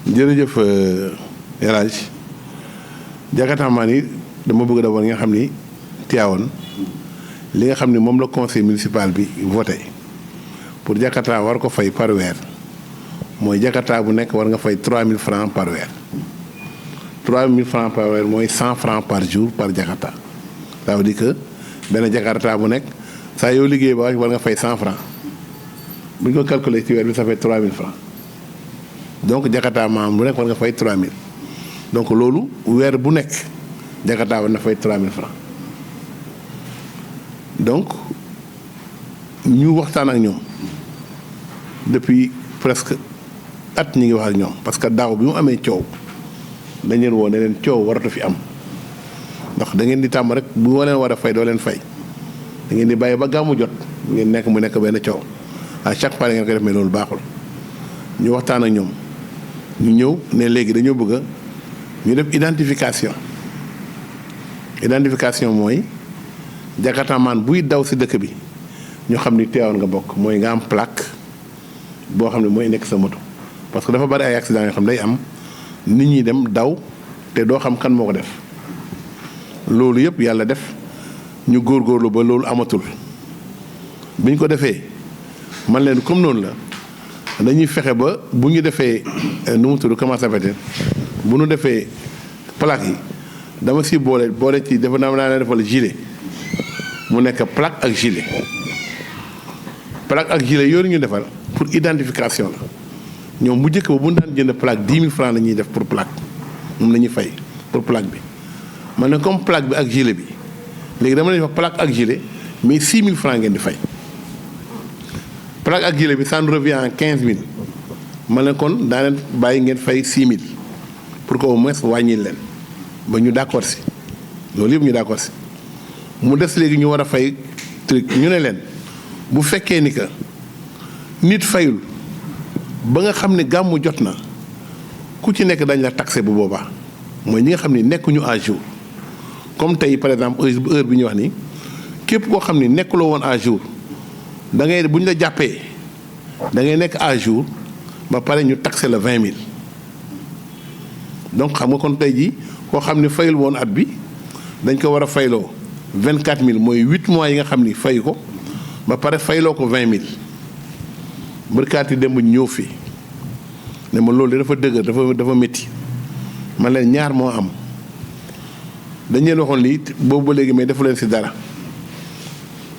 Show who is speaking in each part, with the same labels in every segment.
Speaker 1: jërëjëf El Hadj Jakarta yi dama bëgg d'abord nga xam ni Tivaouane li nga xam ni moom la conseil municipal bi voté pour Jakarta war ko fay par weer mooy Jakarta bu nekk war nga fay 3000 francs par weer 3000 francs par weer mooy 100 francs par jour par Jakarta ça veut dire que benn Jakarta bu nekk saa yow liggéey ba war nga fay 100 francs bu ñu ko calculer ci weer bi ça fait 3000 francs donc Jakarta maam bu nekk war nga fay 3000 donc loolu weer bu nekk Jakarta war na fay 3000 francs donc ñu waxtaan ak ñoom depuis presque at ñi ngi wax ak ñoom parce que daaw bi mu amee coow dañ leen woo ne leen coow waratu fi am ndax da ngeen di tàmm rek bu ma leen war a fay doo leen fay da ngeen di bàyyi ba gàmmu jot ngeen nekk mu nekk benn coow à chaque fois ngeen koy def mais loolu baaxul ñu waxtaan ak ñoom ñu ñëw ne léegi dañoo bëgg ñu def identification mooy Jakartaman buy daw si dëkk bi ñu xam ni Tivaouane nga bokk mooy nga am plaque boo xam ne mooy nekk sa moto parce que dafa bari ay accident yoo xam day am nit ñi dem daw te doo xam kan moo ko def loolu yëpp yàlla def ñu góorgóorlu ba loolu amatul bi ñu ko defee man leen comme noonu la dañuy fexe ba bu ñu defee nu mu tudd comment ça s'appelle bu ñu defee plaque yi dama si boole ci dafa naa leen defal gilet mu nekk plaque ak gilet yooyu ñu defal pour identification la ñoom bu njëkk ba bu ñu daan jënd plaque 10 000 francs la ñuy def pour plaque moom la ñuy fay pour plaque bi man ne comme plaque bi ak gilet bi léegi dama leen wax plaque ak gilet mais 6 000 francs ngeen di fay plaque ak gilet bi ça nous revient en 15 000 man ne kon daa leen bàyyi ngeen fay 6 000 pour que au moins wàññil leen ba ñu d'accord si loolu yëpp ñu d'accord si mu des léegi ñu war a fay truc ñu ne leen bu fekkee ni que nit fayul ba nga xam ne gàmmu jot na ku ci nekk dañ la taxé bu boobaa mooy ñi nga xam ne nekkuñu à jour comme tey par exemple heure bi ñu wax ni képp koo xam ne nekkuloo woon à jour da ngay bu ñu la jàppee da ngay nekk à jour ba pare ñu taxé la 20 000 donc xam nga kon tey jii koo xam ne fayul woon at bi dañ ko war a fayloo 24 000 mooy 8 mois yi nga xam ni fay ko ba pare fayloo ko 20 000 bërkaat yi dem ba ñëw fii ne ma loolu dafa dëgër dafa métti man leen ñaar moo am dañ leen waxoon lii boobu ba léegi mais defu leen si dara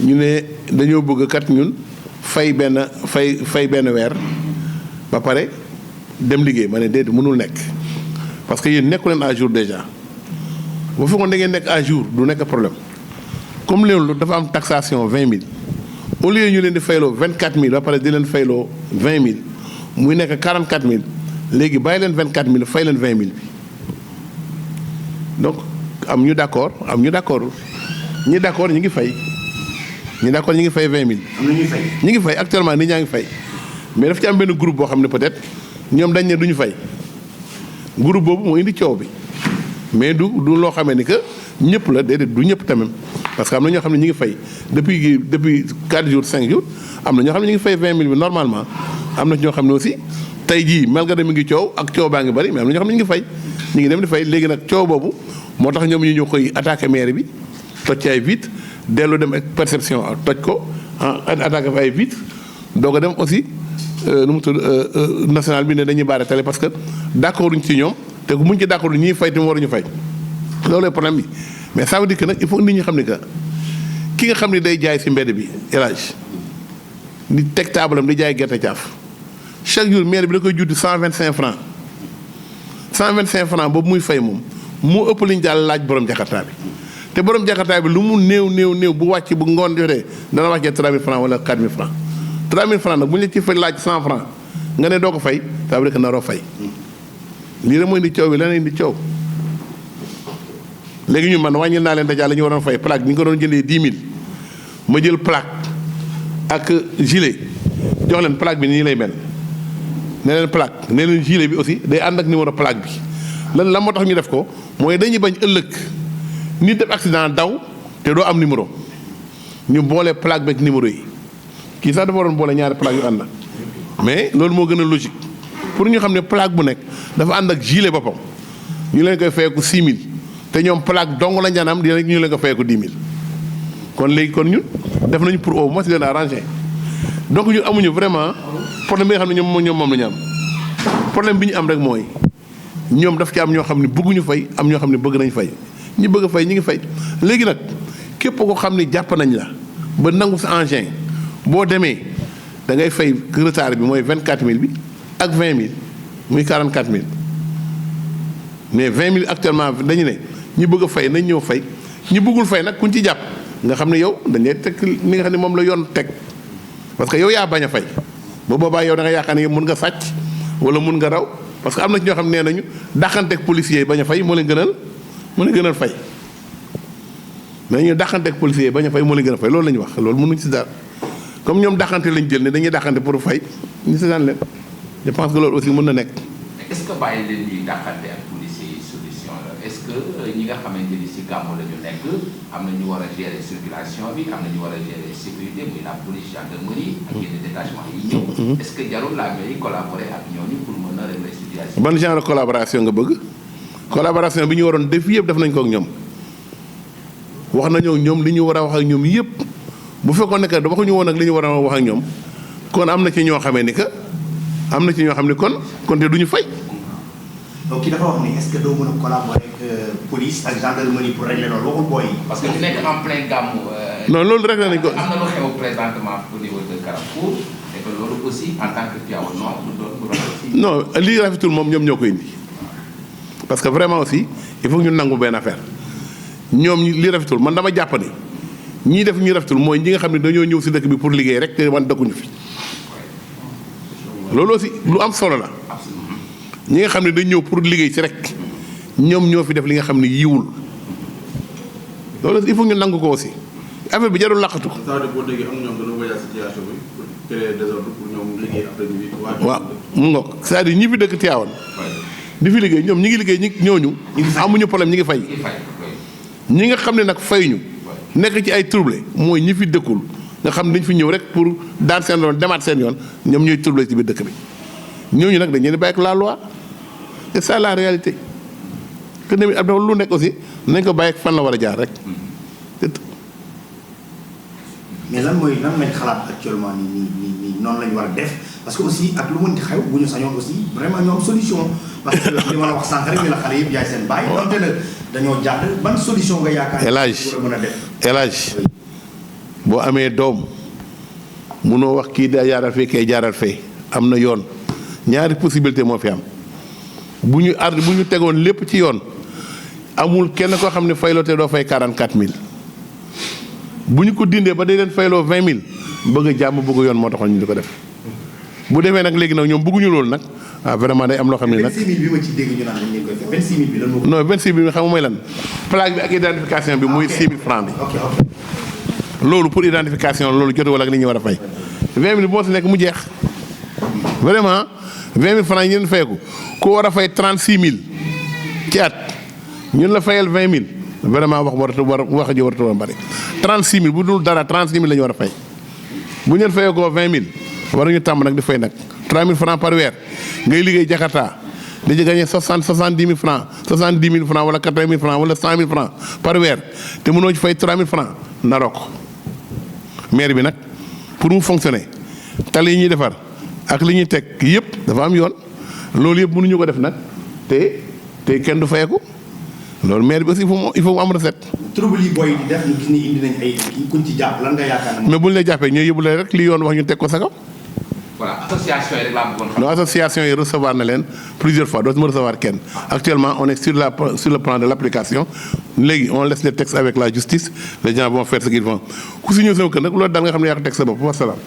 Speaker 1: ñu ne dañoo bëgg kat ñun fay benn weer ba pare dem liggéey ma ne déedéet mënul nekk parce que yéen nekku leen à jour déjà bu fekkoon da ngeen nekk à jour du nekk problème comme loolu dafa am taxation 20 000 au lieu ñu leen di fayloo 24 000 ba pare di leen fayloo 20 000 muy nekk 44 000 léegi bàyyi leen 24 000 fay leen 20 000 bi donc am ñu d'accord ñi d'accord ñu ngi fay ñi d'accord ñu ngi fay 20 000. am na ñuy fay. ñu ngi fay actuellement nit ñaa ngi fay mais daf ci am benn groupe boo xam ne peut-être ñoom dañ ne duñu fay groupe boobu moo indi coow bi mais du loo xamee ni que ñëpp la déedéet du ñëpp tamit parce que am na ñoo xam ne ñu ngi fay depuis 4 jours 5 jours am na ñoo xam ne ñu ngi fay 20 000 bi normalement am na ñoo xam ne aussi tey jii malgré mi ngi coow ak coow baa ngi bari mais am na ñoo xam ne ñu ngi fay ñu ngi dem di fay léegi nag coow boobu moo tax ñoom ñu ñëw koy attaqué maire bi toj ci ay vitres dellu dem ak perception toj ko attaqué fa ay vitres doog a dem aussi nu mu tudd national bi ne dañuy baare télé parce que d'accord uñ ci ñoom te muñ ci d'accord ñuy fay te mu waruñu fay loolu problème bi mais ça veut dire que nag il faut nit ñi xam ne que ki nga xam ne day jaay si mbedd bi élage di teg taabalam di jaay gerte caaf chaque jour maire bi da koy juddi 125 francs 125 francs boobu muy fay moom moo ëpp liñ daal laaj borom jakarta bi te borom jakarta bi lu mu néew bu wàcc bu ngoon jotee dana wàccee 3000 francs wala 4000 francs 3000 francs nag bu ñu la ci fay laaj 100 francs nga ne doo ko fay ça veut dire que naroo fay lii rek mooy indi coow bi leneen indi coow léegi ñu man wàññil naa leen dèjà la ñu waroon fay plaque bi ñu ko doon jëndee 10 000 ma jël plaque ak gilet jox leen plaque bi nii lay mel ne leen plaque ne leen gilet bi aussi day ànd ak numéro plaque bi lan moo tax ñu def ko mooy dañuy bañ ëllëg nit def accident daw te doo am numéro ñu boole plaque beeg numéro yi kii sax dafa waroon boole ñaari plaque yu ànd mais loolu moo gën a logique pour ñu xam ne plaque bu nekk dafa ànd ak gilet boppam ñu leen koy fayeeku 6000 te ñoom plaque dong la ñaan am dina ñu leen ko fayeeku 10 000 kon léegi kon ñun def nañu pour au moins leen arranger donc ñun amuñu vraiment problème bi nga xam ne moom la ñu am problème bi ñu am rek mooy ñoom daf ci am ñoo xam ne bëgguñu fay am ñoo xam ne bëgg nañ fay ñi bëgg a fay ñi ngi fay léegi nag képp ko xam ne jàpp nañ la ba nangu sa engin boo demee da ngay fay retard bi mooy 24000 bi ak 20000 muy 44000 mais 20000 actuellement dañu ne ñi bëgg a fay nañ ñëw fay ñi bëggul fay nag kuñ ci jàpp nga xam ne yow dañ lay teg li nga xam ne moom la yoon teg parce que yow yaa bañ a fay ba boobaa yow da nga yaakaar ne yow mun nga sàcc wala mun nga raw parce que am na ci ñoo xam ne nee nañu dàqanteeg policiers yi bañ a fay moo leen gënal fay mais ñu dàqanteeg policiers yi bañ a fay moo leen gën a fay loolu la ñu wax loolu mënuñ si dara comme ñoom dàqante lañ jël ne dañuy dàqante pour fay ñu si daan leen je pense que loolu aussi mën na nekk.
Speaker 2: est-ce que bàyyi leen ñuy dàqante ak policiers yi solution la est-ce que ñi nga xamante ni si gàmmu la ñu nekk am na ñu war a gérer circulation bi am na ñu war a gérer sécurité muy la police gendarmerie ak yenn détachement yi ñëw. est-ce que jarul la mairie collaborer ak ñooñu pour mën a régler situation.
Speaker 1: ban genre collaboration nga bëgg collaboration bi ñu waroon def yëpp def nañ ko ak ñoom wax nañoo ñoom li ñu war a wax ak ñoom yëpp bu fekkoon ne que waxuñu woon ak li ñu war a wax ak ñoom kon am na ci ñoo xamee ni que am na ci ñoo xam ne kon te du ñu fay.
Speaker 3: donc ki dafa wax ni est-ce que doo mën a collaborer ak police ak gendarmerie pour régler loolu waxul booy yi.
Speaker 2: parce que ñu nekk en plein gàmmu.
Speaker 1: non loolu réglé nañ ko.
Speaker 2: am na lu xew présentement au niveau de Carrefour et que loolu aussi en tant que Tivaouane Nord du doon.
Speaker 1: non lii rafetul moom ñoom ñoo koy indi parce que vraiment aussi il faut que ñu nangu benn affaire ñoom lii rafetul man dama jàpp ni ñii def ñi rafetul mooy ñi nga xam ne dañoo ñëw si dëkk bi pour liggéey rek te man dëkkuñu fi loolu aussi lu am solo la. ñi nga xam ne dañ ñëw pour liggéey ci rek ñoom ñoo fi def li nga xam ne yiwul loolu il faut ñu nangu ko aussi affaire bi jarul laqatu. waaw mu ngoog c'est-à-dire ñi fi dëkk Tivaouane di fi liggéey ñoom ñi ngi liggéey ñooñu amuñu problème ñi ngi fay ñi nga xam ne nag fayuñu nekk ci ay trouble mooy ñi fi dëkkul nga xam ne dañ fi ñëw rek pour daan seen yoon demaat seen yoon ñoom ñooy trouble ci biir dëkk bi ñooñu nag dañ leen di bàyyi ak la loi c'est ça la réalité que tamit ab lu nekk aussi nañ ko bàyyi ak fan la war a jaar rek.
Speaker 3: mais lan lañ xalaat actuellement nii noonu la ñu war a def parce que aussi ak lu mën di xew bu ñu sañoon aussi vraiment ñoo am solution. parce que li ma la wax sànq rek ñu la xale yëpp yaay seen bàyyi. waaw donte la dañoo jàdd ban solution nga yaakaar.
Speaker 1: El Hadj
Speaker 3: mën a def
Speaker 1: El Hadj boo amee doom munoo wax kii daa jaaral fee kay jaaral fee am na yoon ñaari possibilité moo fi am bu ñu tegoon lépp ci yoon amul kenn koo xam ne fayloo te doo fay 44000. bu ñu ko dindee ba day leen fayloo 20000 bëgg a jàmm bëgg yoon moo taxoon ñu di ko def bu demee nag léegi nag ñoom bëgguñu loolu nag vraiment day am loo xam ne nag. 26000
Speaker 3: bi ma ci dégg ñu naan dañ leen koy fay 26000 bi lan moo ko.
Speaker 1: non 26000 bi xam nga mooy lan plaque bi ak identification bi muy 6000 francs bi. loolu pour identification loolu jote wala ak li ñu war a fay 20000 bu moo si nekk mu jeex vraiment 20000 francs yi ñu leen fayeku ku war a fay 36000 ci at ñun la fayal 20000. vraiment wax ji waratu woon bari 36000 bu dul dara 36000 la ñu war a fay bu ñu leen fayee ko 20000 war nañu tàmm nag di fay nag 3000 francs par weer ngay liggéey Jakarta di ci gagné 70 000 francs 70 000 francs wala 80 000 francs wala 100 000 francs par weer te mënoo ci fay 3000 francs naroo ko maire bi nag pour mu fonctionner tali yi ñuy defar ak li ñuy teg yëpp dafa am yoon loolu yëpp mënuñu ko def nag te kenn du fayeku loolu maire bi aussi il faut mu am recette.
Speaker 3: trouble yi booy di def ñu gis ni indi nañ ay kuñ ci jàpp lan nga yaakaar ne.
Speaker 1: mais bu ñu la jàppee ñooy yóbbu leen rek li yoon wax ñu teg ko sa kaw.
Speaker 2: voilà association yi rek laa bëggoon xam.
Speaker 1: non association yi recevoir na leen plusieurs fois dootuma recevoir kenn actuellement on est sur le plan de l'application léegi on laisse les textes avec la justice les gens vont faire ce qu'ils vont ku si ñëw sama kër nag loolu daal nga xam ne yaa ko teg sa bopp wasalaam.